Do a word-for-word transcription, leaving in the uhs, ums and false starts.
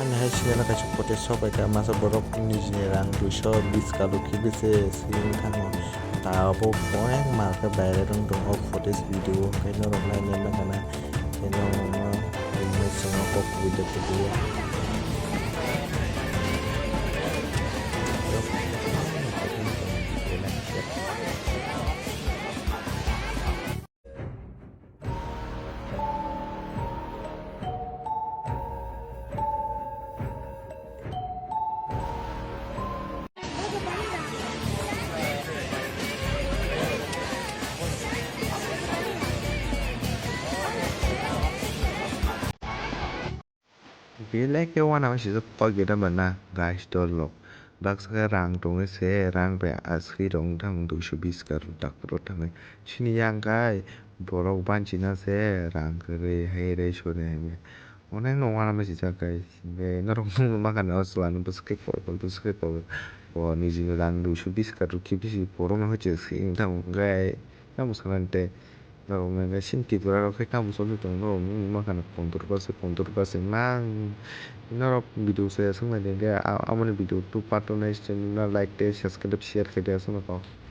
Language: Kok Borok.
Ani hai sini kaisa footage sok bai kha, masa borok nijini rang duiso bis kalu khe bese sini thango. Tabuk onek mal khe viral wng tong o footage video, khe norok naina nangkha na, khe norok no rimai chwngno kok video video. Belai khe uanama sijak kok gana bana guys, dol rok. Baksa khe rang tongwi se, rang bai aswk rok wng thang duiso bis kar dakur rok thangwi. Chini yang kai borok banchina se rang kwrwi hai rai sori hai. Onek no uanama sijak guys. Hinkhe norok nukna mankha na o chwla no bwswk khe kok, bwswk khe kok. Bo niji rang duiso bis kar rok khe bisi borok no hai se wng thang guys. Tamo sanani tei norok nang sini Tripura rok khe tamo songwi tongo, norok nukna mankha na pondro base, pondro base mang. Norok video se swng nai de, a-, amoni video two part two nai se nukna like tei subscribe share khe de aswk no kok.